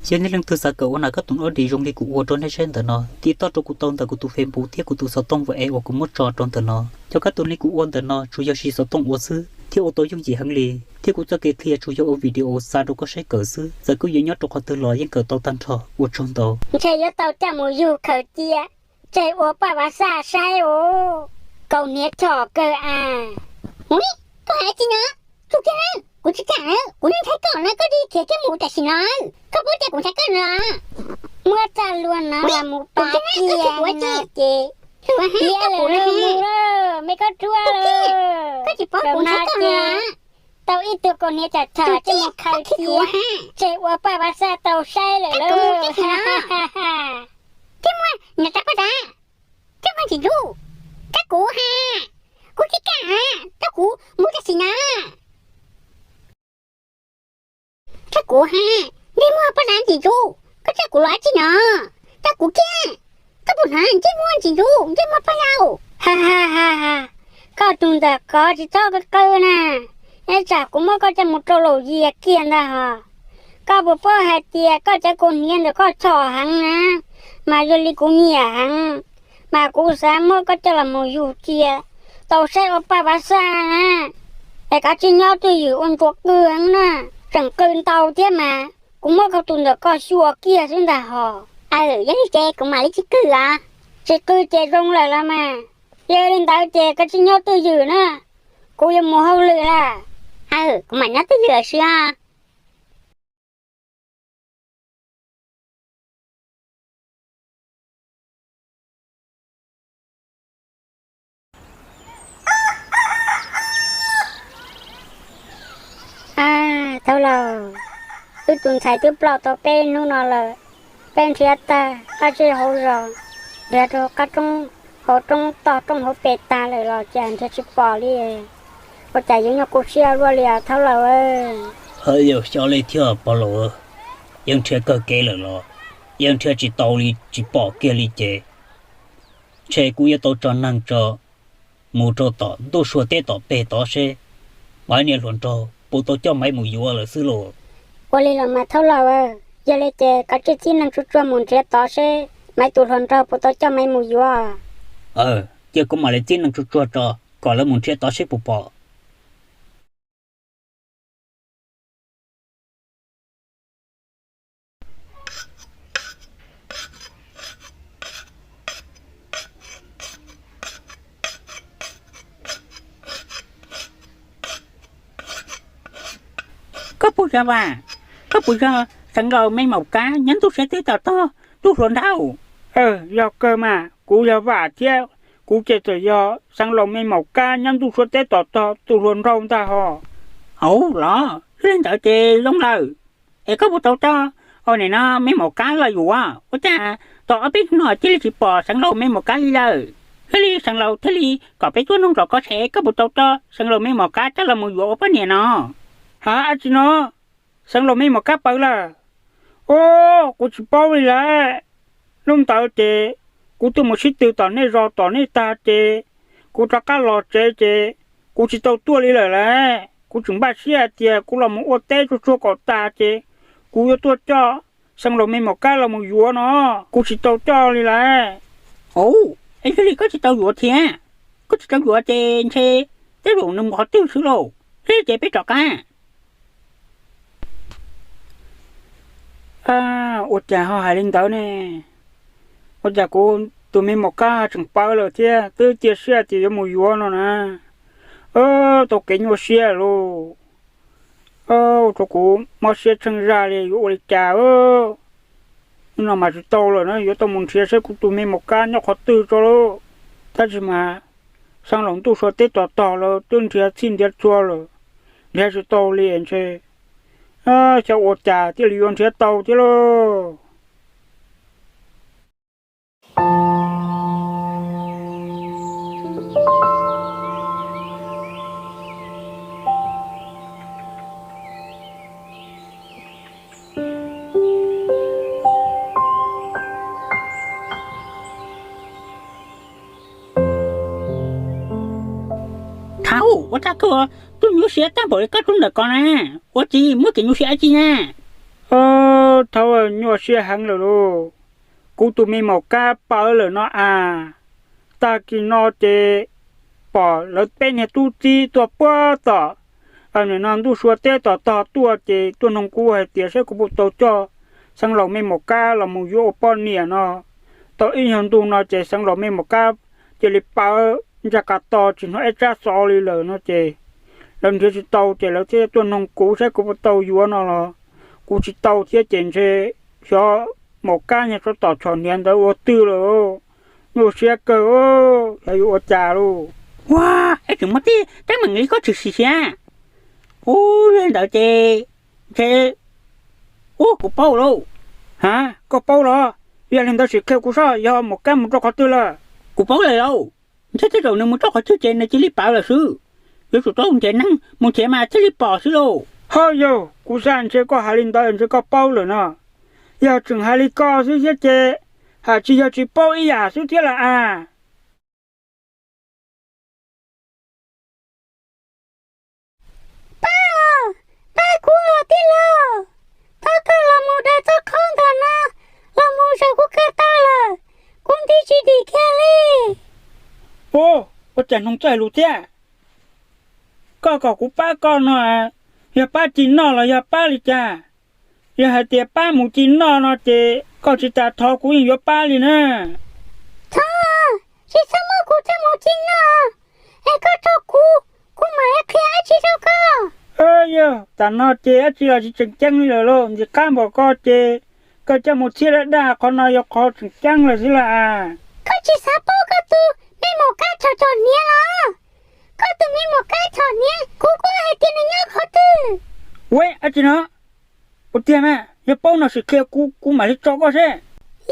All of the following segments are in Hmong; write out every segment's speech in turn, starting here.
Yog nej leej twg xav kawm ua nas kab toom ob dim zoo li kuv ua rau nej saib ntawm no, tiv toj rau kuv tau ntawm kuv tus Facebook thiab kuv tus xov tooj WhatsApp uas kuv muab tso rau ntawm no. Cov kab toom li kuv ua ntawm no tsuas yog siv xov tooj ua xwb thiab ua tau yooj yim heev li, thiab kuv txoj kev qhia tsuas yog ua video xa rau koj saib kawm xwb. Txawm koj yuav nyob rau qhov twg los yeej kawm tau tag nrho. Ua tsaug ntau. Ntshe yuav tau coj mus yug khaws cia, tseg ua paj vav xaj saib os. Kaus hniav chom kawg as. Mus li, koj hais tsis no, tsum kiag na, kuv tsis kam na, kuv yeej ntshai koj na, koj cia li khiav kiag mus tam sim no. Koj paub tias kuv ntshai koj no. Muab txaj hlua no los mus pab kiag no ces, ua hab koj pum no, me koj ruaj lawm. Koj tsis paub kuv ntshai koj no. Tau ib tug kaus hniav chom chom coj mus khaws cia, tseg ua paj vav xaj tau saib lawm lauj. Thiab muaj nram rab paj dav, rab paj ntxim ntxub, rab kuv ha, kuv tsis kam, rab kuv mus tam sim no. Rab kuv ha, ntsej muag paj dav ntxim ntxub, koj coj kuv los dab tsi no? Rab kuv kiag, koj puas hnov ntsej muag ntxim ntxub, ntsej muag paj dav. Ha ha ha ha, koj tus ntawm ko tsis txhob qw qw na, ib tsam kuv muab koj coj mus rau laum yias kiag ntag hos. Koj puas paub hais tias koj cov kaus hniav ntawm koj chom heev na, mas yog li kuv nyiam heev, mas kuv xav muab koj coj los mus yug cia, tau saib ua paj vav xaj na. Es kav tsij nyob twj ywm ua ntsuas qw heev na, tseem qw ntau thiab mas kuv muab koj tus ntawm koj xyuas kiag xwb ntag hos. Aw, yog li ces kuv mam li tsis qw os. Tsis qw ces zoo lawm los mas. Yog li ntawd ces kav tsij nyob twj ywm na, kuv yuav mus hauj lwm lawm. Aw, kuv mam nyob twj ywm lawm siab. Ab, thaub laus, wb tus ntxhais twb ploj tau peb hnub no lawm, peb nrhiav tag qab zej hauv zos, nrhiav rau qab roob, hauv roob toj roob hauv pes tag lawm los cas nrhiav tsis pom li. Ua cas yuav nyuaj kub siab luaj li os thaub laus? Hawv, yawg Xyob Lej thiab pog laus, yeej nrhiav kawg kev lawm los yeej nrhiav tsis tau li, tsis pom kiag li ces ntshe kuv yuav tau tso neeg tso mus rau tom ntuj sua teb tom peg tod seb Maiv niam hluas nraug puas tau coj Maiv mus yuav lawm xwb lauj. Ua li los mas thaub laus, yog li ces koj txib neeg tsuag tsuag mus nrhiav tod seb Maiv tus hluas nraug puas tau coj Maiv mus yuav. Cia kuv mam li txib neeg tsuag tsuag tso kom lawv mus nrhiav tod seb puas pom. Koj puas yog, koj puas yog xeev laus me maum kab nyob ntuj sua teb tom tog tus hluas nraug? Yog kawg mas, kuv yog Vam thiab, kuv ces txawm yog xeev laus me maum kab nyob ntuj sua teb tom tog tus hluas nraug ntag hos. Hauv los yog li ntawd ces zoo lawm. Es koj puas tau coj nim no me maum kab los yuav? Ua cas tau ob peb hnub no cia li tsis pom xeev laus me maum kab li lawm? Thiaj li xeev laus thiaj li kom peb tuaj nug rau koj seb koj puas tau coj xeev laus me maum kab coj los mus yuav ua poj niam no. Ha, dab tsi no? Xeev laus me maum kab pawv lawm? Os, kuv tsis paub li lawm. Hnub ntawd ces kuv twb mus sib tw tom nej zos tom nej tag ces kuv rov qab los tsev ces kuv tsis tau tuaj li lawm lauj. Kuv tseem npaj siab hais tias kuv los mus ua teb tsuag tsuag kom tas ces kuv yuav tuaj coj xeev laus me maum kab los mus yuav no, kuv tsis tau coj li lawm. Ub, es yog li koj tsis tau yuav thiab? Koj tsis tau yuav ces ntshe tej zaum nws mus qhov twg xwb lauj. Thiab ces peb rov qab. Ua cas ho hais li ntawd ne? Ua cas kuv tus me maum kab tseem pawv lawm thiab twb cia siab tias yuav mus yuav no na? Tau kev nyuaj siab lauj. Ua rau kuv mob siab tsheej zaj li, yuav ua li cas? Nim no mas tsis tau lawm na, yuav tau mus nrhiav saib kuv tus me maum kab nyob qhov twg tso lauj. Tab sis mas xeev laus ntuj sua teb tom tog lawv twb nrhiav txhij nrhiav txhua lawm, nrhiav tsis tau li ntshe. Xyov ua cas thiaj li yuav nrhiav tau thiab lauj. Thaub, ua cas koj tuaj nyuaj siab tag npaum li koj rau ntawm ko na? Ua tsis muaj kev nyuaj siab dab tsi na? Thaub, nyuaj siab heev lawm lauj, kuv tus me maum kab pawv lawm no as. Tag kis no ces pom lawv peb niag tub txib tuaj puag tom, nim no ntuj sua teb tom tog tuaj ces tuaj noog kuv hais tias saib kuv puas tau coj Xeev Laus me maum kab los mus yuav ua poj niam no. Tau ib nyuag ntu no ces Xeev Laus me maum kab cia li pawv ntsa qas to tsis hnov ib tsab xov li lawm no ces lawv nrhiav tsis tau ces lawv thiaj tuaj noog kuv saib kuv puas tau yuav no los kuv tsis tau thiab ces ntshe xyov maum kab nyuag tsov tom chom hniav ntawd ua twg lawm. Nyuaj siab kawg, xyov yuav ua cas lauj. Ua, ib tseem muaj tej teeb meem li koj tshwm sim siab. Ub, yog li ntawd ces ntshe, ub, kuv paub lauj. Ha, koj paub los? Yog li ntawd sim qhia kuv soj, yog maum kab mus rau qhov twg lawm? Kuv paub lawm lauj. Ntshe tej zaum nws mus rau qhov twg ces nws cia li pawv lawm xwb. Yuav tsum tau nrhiav neeg mus nrhiav mas thiaj li pom xwb lauj. Ho yog, kuv xav ntshe koj hais li ntawd ntshe koj paub lawm no. Yog tseem hais li koj xwb thiab ces hais tsis yog tsis paub ib yam xwb thiab las as. Pab, pab kuv los tij laug, thov koj los mus daws txoj qhaub ntawm no los mus zaum kuv kawg tag lawm, kuv nti tsis dim kiag li. Ub, ua cas noog txawj hais lus thiab? Koj kom kuv pab koj no, yog pab ci noj los yog pab li cas? Yog hais tias pab mus ci noj no ces koj tsis tas thov kuv yeej yuav pab li na. Thov, tsis txhob muab kuv coj mus ci noj, es koj rau kuv, kuv mam li qhia dab tsi rau koj. Yog tam no ces dab tsi los tsis tseem ceeb li lawm lauj, ntim qab npaum koj ces koj coj mus txhiab daj daj, qhov no yog qhov tseem ceeb lawm xwb las as. Koj tsis xav paub koj tus me maum kab chom chom hniav los? Koj tus me maum kab chom hniav kuv kuj hais tias nws nyob qhov twg. Ua dab tsi no? Ua tiag mas, yog paub no sim qhia kuv, kuv mam li tso koj seb.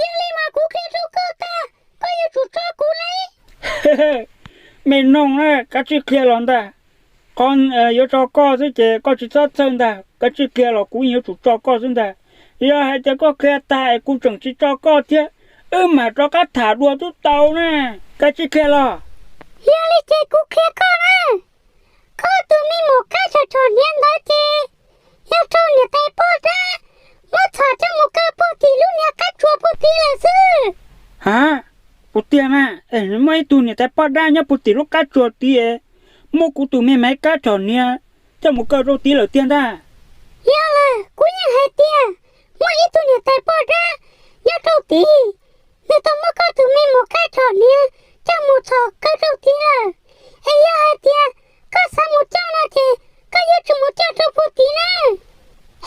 Yog li mas kuv qhia rau koj tag, koj yuav tsum tso kuv li. Me noog na, kav tsij qhia los ntag. Qhov yuav tso koj xwb ces koj tsis txhob txhawj ntag, kav tsij qhia los kuv yeej yuav tsum tso koj xwb ntag. Yog hais tias koj qhia tag es kuv tseem tsis tso koj thiab, wb mam rov qab tham dua twb tau na. Kav tsij qhia los. Yog li ces kuv qhia koj na, koj tus me maum kab chom chom hniav ntawd ces yog rau niam tais poj dab muab txhom coj mus kaw puag tim lub niag qab tsuas puag tid lawm xwb. Ha, puas tiag mas? Muaj ib tug niam tais poj dab nyob puag tim lub qab tsuas tid, muab kuv tus me maum kab chom hniav coj mus kaw rau tid lawm tiag ntag. Yog lawm, kuv yeej hais tias muaj ib tug niam tais poj dab nyob rau tid, nws tau muab koj tus me maum kab chom hniav coj mus txhom kaw rau tid lawm. Es yog hais tias koj xav mus coj no ces koj yuav tsum mus coj rau puag tid na.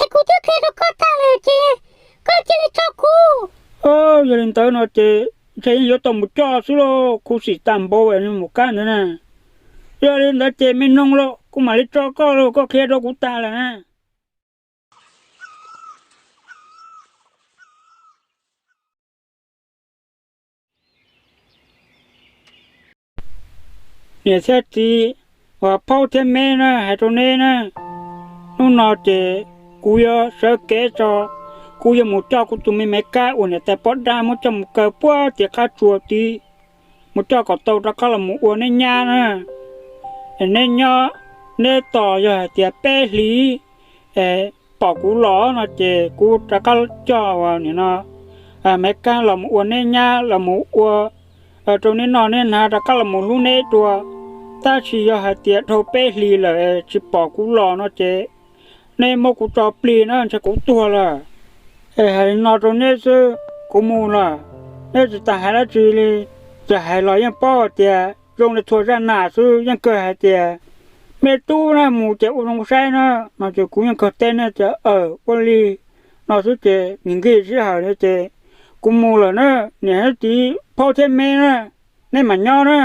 Es kuv twb qhia rau koj tag lawm ces koj cia li tso kuv. Yog li ntawd no ces ntshe yeej yuav tau mus coj xwb lauj, khuv xim tag npaum me maum kab ntawd na. Yog li ntawd ces me noog lauj, kuv mam li tso koj lauj, koj qhia rau kuv tag lawm na. Niam thiab txiv, uas Phaub thiab Meb na, hais rau neb na, hnub no ces kuv yuav sawv kev tso, kuv yuav mus coj kuv tus me me kab uas niam tais poj dab muab coj mus kaw puag tim qab tsuas tid, mus coj kom tau rov qab los mus ua neb nyab na. Neb nyob, neb tos yog hais tias peb hlis pom kuv los no ces kuv rov qab coj ua nim no me kab los mus ua neb nyab los mus ua rau neb noj neb hnav rov qab los mus hlub neb dua. Tab sis yog hais tias dhau peb hlis lawm tsis pom kuv los no ces neb muab kuv tso plig na, ntshe kuv tuag lawm. Es hais li no rau neb xwb, kuv mus lawm, neb tsis tas hais dab tsi li. Txawm hais los yeej paub hais tias zoo li txhua zaj nam xwb, yeej kawg hais tias me tub na mus ces ua zoo saib na, no ces kuv yeej kawg teb neb tias aw ua li no xwb ces nqhis nqhis sij hawm li ces kuv mus lawm na. Niam thiab txiv, Phaub thiab Meb na, neb mam nyob na.